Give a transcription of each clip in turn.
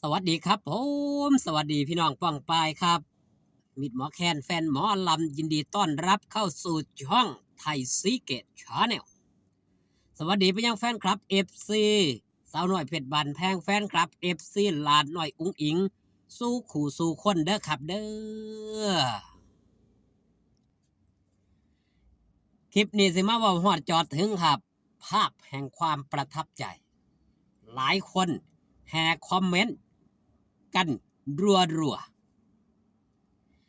ສະຫວັດດີຄັບຜົມ ສະຫວັດດີພີ່ນ້ອງປ້ອງປາຍຄັບ ມິດໝໍແຄນ ແຟນໝໍລຳ ຍິນດີຕ້ອນຮັບເຂົ້າສູ່ຊ່ອງໄທສີເກດ Channel. ສະຫວັດດີໄປຍັງແຟນຄລັບເອັຟຊີ ສາວນ້ອຍເພັດບ້ານແພງ ແຟນຄລັບເອັຟຊີຫຼານນ້ອຍອຸງອິງ ສູ່ຄູ່ສູ່ຄົນເດີຄັບເດີ. ຄລິບນີ້ຊິມາເວົ້າຮອດເຈາະເຖິງຄັບ ພາບແຫ່ງຄວາມປະທັບໃຈ ຫຼາຍຄົນແຫ່ຄອມເມັນກັນຣັວໆ.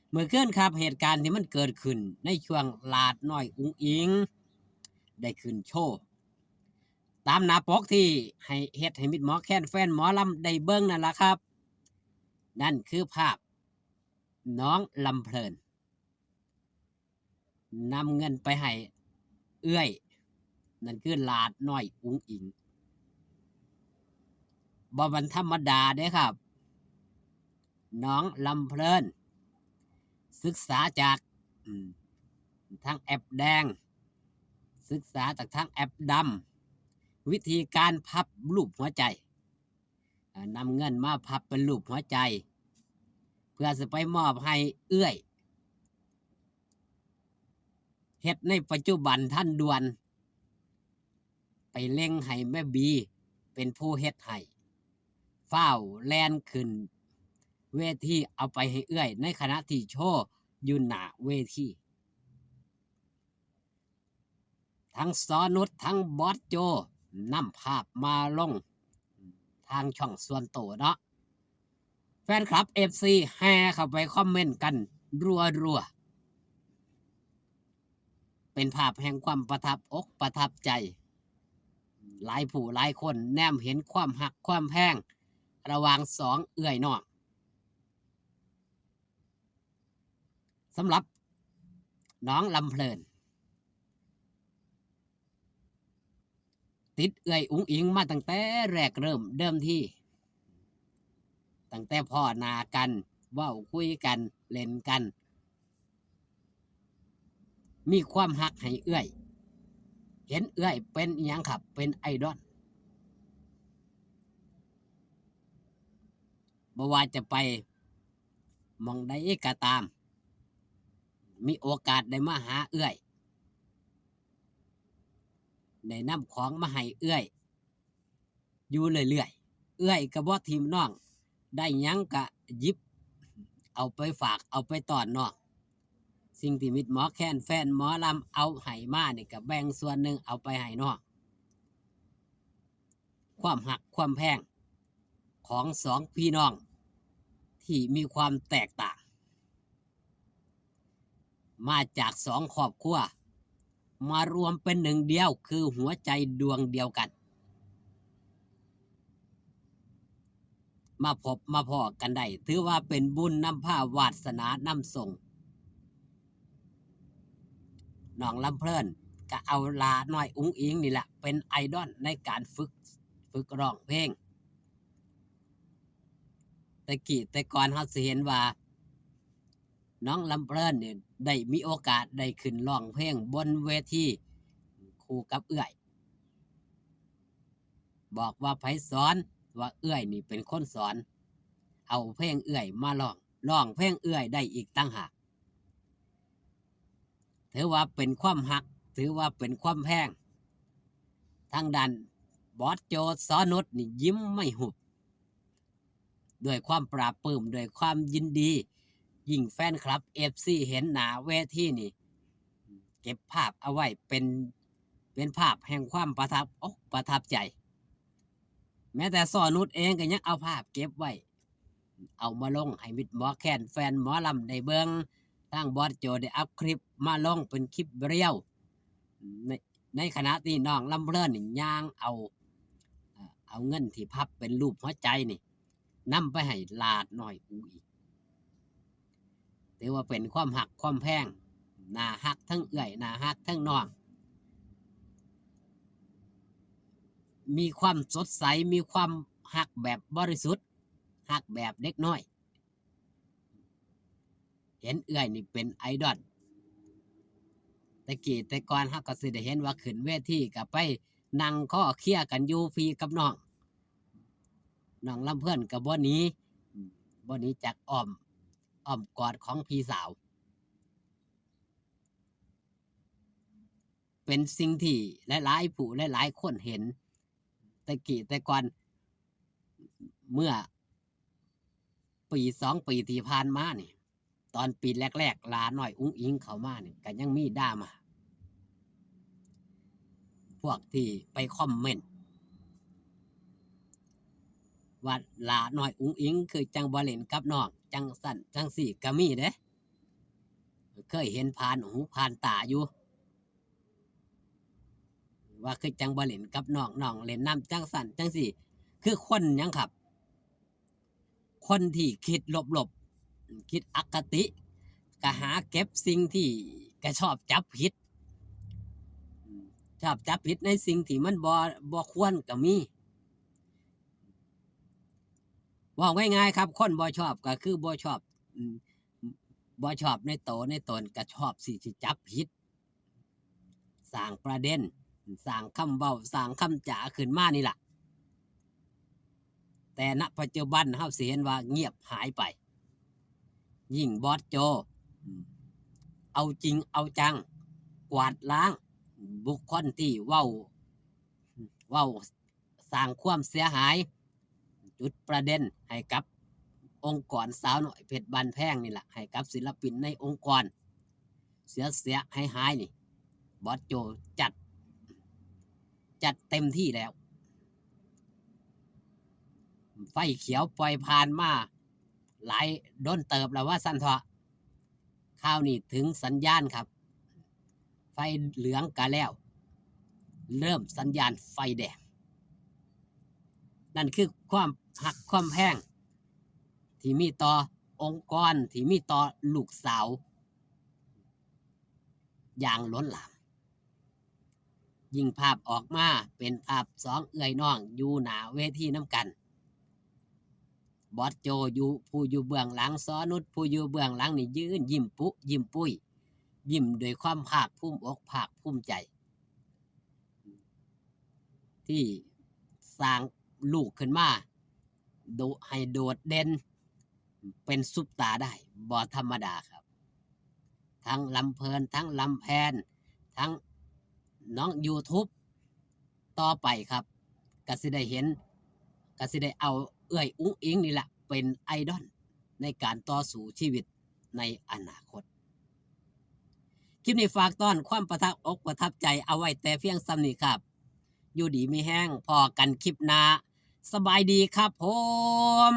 ເມື່ອຄືນຄັບ ເຫດການທີ່ມັນເກີດຂຶ້ນໃນຊ່ວງຫຼານນ້ອຍອຸງອິງໄດ້ຂຶ້ນໂຊ ຕາມໜ້າປົກທີ່ໃຫ້ ເຮັດໃຫ້ມິດໝໍແຄນ ແຟນໝໍລຳໄດ້ເບິ່ງນັ້ນລະຄັບ ນັ້ນຄືພາບນ້ອງລຳເພີນ ນຳເງິນໄປໃຫ້ເອື້ອຍ ນັ້ນຄືຫຼານນ້ອຍອຸງອິງ. ບໍ່ແມ່ນທຳມະດາເດ້ຄັບ ນ້ອງລຳເພີນ ສຶກສາຈາກ ອືມ ທາງແອັບແດງ ສຶກສາຈາກທາງແອັບດຳ ວິທີການພັບຮູບຫົວໃຈ. ນຳເງິນມາພັບເປັນຮູບຫົວໃຈ ເພື່ອຊິໄປມອບໃຫ້ເອື້ອຍ ເຮັດໃນປັດຈຸບັນທັນດ່ວນ ໄປເລັງໃຫ້ແມ່ບີເປັນຜູ້ເຮັດໃຫ້ ຟ້າວແລ່ນຂຶ້ນເວທີເອົາໄປໃຫ້ເອື້ອຍ ໃນຂະນະທີ່ໂຊຢູ່ໜ້າເວທີ. ທັງ ຊ ນຸດ ທັງບອສໂຈ ນຳພາອົບມາລົງທາງຊ່ອງສ່ວນໂຕເນາະ ແຟນຄລັບເອັຟຊີແຫ່ເຂົ້າໄປຄອມເມັນກັນຣັວໆ. ເປັນພາບແຫ່ງຄວາມປະທັບອົກປະທັບໃຈ ຫຼາຍຜູ້ຫຼາຍຄົນແນມເຫັນຄວາມຮັກຄວາມແພງລະຫວ່າງສອງເອື້ອຍນ້ອງ. ສຳລັບນ້ອງລຳເພີນ ຕິດເອື້ອຍອຸງອິງມາຕັ້ງແຕ່ແລກເລີ່ມເດີມທີ ຕັ້ງແຕ່ພໍ້ໜ້າກັນ ເວົ້າຄຸຍກັນ ເລ່ນກັນ ມີຄວາມຮັກໃຫ້ເອື້ອຍ ເຫັນເອື້ອຍເປັນອີ່ຫຍັງຄັບ ເປັນໄອດອນ. ບໍ່ວ່າຈະໄປ ໝ່ອງໃດກໍຕາມ ມີໂອກາດໄດ້ມາຫາເອື້ອຍ ໄດ້ນຳຂອງມາໃຫ້ເອື້ອຍຢູ່ເລື້ອຍໆ ເອື້ອຍກໍບໍ່ຖິ້ມນ້ອງ ໄດ້ຫຍັງກໍຫຍິບເອົາໄປຝາກ ເອົາໄປຕ້ອນນ້ອງ. ສິ່ງທີ່ມິດໝໍແຄນ ແຟນໝໍລຳເອົາໃຫ້ມານີ້ ກໍແບ່ງສ່ວນໜຶ່ງເອົາໄປໃຫ້ນ້ອງ. ຄວາມຮັກຄວາມແພງຂອງສອງພີ່ນ້ອງທີ່ມີຄວາມແຕກຕ່າງ ມາຈາກສອງຄອບຄົວ ມາລວມເປັນໜຶ່ງດຽວ ຄືຫົວໃຈດວງດຽວກັນ ມາພົບມາພໍ້ກັນໄດ້ ຖືວ່າເປັນບຸນນຳພາວາດສະໜານຳສົ່ງ. ນ້ອງລຳເພີນກໍເອົາຫຼ້ານ້ອຍອຸງອິງນີ້ແຫຼະເປັນໄອດອນໃນການຝຶກ ຝຶກຮ້ອງເພງ. ແຕ່ກີ້ແຕ່ກ່ອນເຮົາຊິເຫັນວ່າ ນ້ອງລຳເພີນນີ້ໄດ້ມີໂອກາດໄດ້ຂຶ້ນຮ້ອງເພງບົນເວທີຄູ່ກັບເອື້ອຍ. ບອກວ່າໃຜສອນ ວ່າເອື້ອຍນີ້ເປັນຄົນສອນ ເອົາເພງເອື້ອຍມາຮ້ອງ ຮ້ອງເພງເອື້ອຍໄດ້ອີກຕ່າງຫາກ. ຖືວ່າເປັນຄວາມຮັກ ຖືວ່າເປັນຄວາມແພງ. ທາງດ້ານບອສໂຈ ຊ ນຸດ ນີ້ຍິ້ມໄມ້ຫຸບ ດ້ວຍຄວາມປາບປຶ້ມ ດ້ວຍຄວາມຍິນດີ. ຍິ່ງແຟນຄລັບເອັຟຊີເຫັນໜ້າເວທີນີ້ ເກັບພາບເອົາໄວ້ເປັນ ເປັນພາບແຫ່ງຄວາມປະທັບອົກປະທັບໃຈ. ແມ້ແຕ່ ຊ ນຸດ ເອງກໍຍັງເອົາພາບເກັບໄວ້ ເອົາມາລົງໃຫ້ມິດໝໍແຄນ ແຟນໝໍລຳໄດ້ເບິ່ງ. ທາງບອສໂຈໄດ້ອັບຄລິບມາລົງເປັນຄລິບຮຽວ ໃນ ໃນຂະນະທີ່ນ້ອງລຳເພີນນີ້ຍ່າງເອົາ ເອົາເງິນທີ່ພັບເປັນຮູບຫົວໃຈນີ້ ນຳໄປໃຫ້ຫຼ້ານ້ອຍອູອີກ. ຖືວ່າເປັນຄວາມຮັກຄວາມແພງ ໜ້າຮັກທັງເອື້ອຍ ໜ້າຮັກທັງນ້ອງ ມີຄວາມສົດໃສ ມີຄວາມຮັກແບບບໍລິສຸດ ຮັກແບບເດັກນ້ອຍ. ເຫັນເອື້ອຍນີ້ເປັນໄອດອນ. ແຕ່ກີ້ແຕ່ກ່ອນເຮົາກໍຊິໄດ້ເຫັນວ່າຂຶ້ນເວທີກໍໄປນັ່ງຄໍເຄຍກັນຢູ່ພີ່ກັບນ້ອງ. ນ້ອງລຳເພີນກໍບໍ່ໜີ ອືມ ບໍ່ໜີຈາກອ້ອມ ອ້ອມກອດຂອງພີ່ສາວ. ເປັນສິ່ງທີ່ຫຼາຍໆຜູ້ ຫຼາຍໆຄົນເຫັນ ແຕ່ກີ້ແຕ່ກ່ອນ ເມື່ອປີສອງປີທີ່ຜ່ານມານີ້ ຕອນປີແລກໆ ຫຼ້ານ້ອຍອຸ້ງອິງເຂົ້າມານີ້ ກໍຍັງມີດຣາມາ ພວກທີ່ໄປຄອມເມັນວ່າ ຫຼ້ານ້ອຍອຸ້ງອິງຄືຈັ່ງບໍ່ຫຼິ້ນກັບນ້ອງ ຈັ່ງຊັ້ນຈັ່ງຊີ້ກໍມີເດ້ ເຄີຍເຫັນຜ່ານຫູຜ່ານຕາຢູ່ ວ່າຄືຈັ່ງບໍ່ຫຼິ້ນກັບນ້ອງ ນ້ອງຫຼິ້ນນຳ ຈັ່ງຊັ້ນຈັ່ງຊີ້ ຄືຄົນຫຍັງຄັບ ຄົນທີ່ຄິດລົບໆ ຄິດອະຄະຕິ ກະຫາເກັບສິ່ງທີ່ ກະຊອບຈັບຜິດ ຊອບຈັບຜິດໃນສິ່ງທີ່ມັນບໍ່ ບໍ່ຄວນກໍມີ. ເວົ້າງ່າຍໆຄັບ ຄົນບໍ່ຊອບກໍຄືບໍ່ຊອບ ອືມ ບໍ່ຊອບໃນໂຕໃນຕົນ ກໍຊອບຊິ ຊິຈັບຜິດ ສ້າງປະເດັນ ສ້າງຄຳເວົ້າ ສ້າງຄຳຈາຂຶ້ນມານີ້ລະ. ແຕ່ນະປັດຈຸບັນເຮົາຊິເຫັນວ່າງຽບຫາຍໄປ. ຍິ່ງບອດໂຈ ອືມ ເອົາຈິງເອົາຈັງ ກວາດລ້າງບຸກຄົນທີ່ເວົ້າ ເວົ້າ ສ້າງຄວາມເສຍຫາຍ ຈຸດປະເດັນໃຫ້ກັບອົງກອນສາວນ້ອຍເພັດບ້ານແພງນີ້ລະ ໃຫ້ກັບສິລະປິນໃນອົງກອນ ເສຍຫາຍໆນີ້ ບອດໂຈຈັດ ຈັດເຕັມທີ່ແລ້ວ. ໄຟຂຽວປ່ອຍຜ່ານມາຫຼາຍດົນເຕີບແລ້ວວ່າຊັ້ນເຖາະ. ຄາວນີ້ເຖິງສັນຍານຄັບ ໄຟເຫຼືອງກະແລ້ວ ເລີ່ມສັນຍານໄຟແດງ. ນັ້ນຄືຄວາມຮັກຄວາມແພງທີ່ມີຕໍ່ອົງກອນ ທີ່ມີຕໍ່ລູກສາວຢ່າງລົ້ນຫຼາມ. ຍິ່ງພາບອອກມາເປັນພາບສອງເອື້ອຍນ້ອງຢູ່ໜ້າເວທີນຳກັນ. ບອດໂຈຢູ່ ຜູ້ຢູ່ເບື້ອງຫຼັງ, ຊໍນຸດຜູ້ຢູ່ເບື້ອງຫຼັງນີ້ຢືນຍິ້ມປຸ ຍິ້ມປຸ້ຍ ຍິ້ມດ້ວຍຄວາມພາກພູມອົກພາກພູມໃຈ ທີ່ສ້າງລູກຂຶ້ນມາ ໂດ ໃຫ້ໂດດເດັ່ນເປັນຊຸບຕາໄດ້ ບໍ່ທຳມະດາຄັບ. ທັງລຳເພີນ ທັງລຳແພນ ທັງນ້ອງຢູທູບ ຕໍ່ໄປຄັບ ກະຊິໄດ້ເຫັນ ກະຊິໄດ້ເອົາເອື້ອຍອຸ້ງອິງນີ້ລະເປັນໄອດອນໃນການຕໍ່ສູ້ຊີວິດໃນອະນາຄົດ. ຄລິບນີ້ຝາກຕ້ອນຄວາມປະທັບອົກປະທັບໃຈເອົາໄວ້ແຕ່ພຽງສ່ຳນີ້ຄັບ. ຢູ່ດີມີແຮງ ພໍ້ກັນຄລິບໜ້າ. ສະບາຍດີຄັບຜົມ.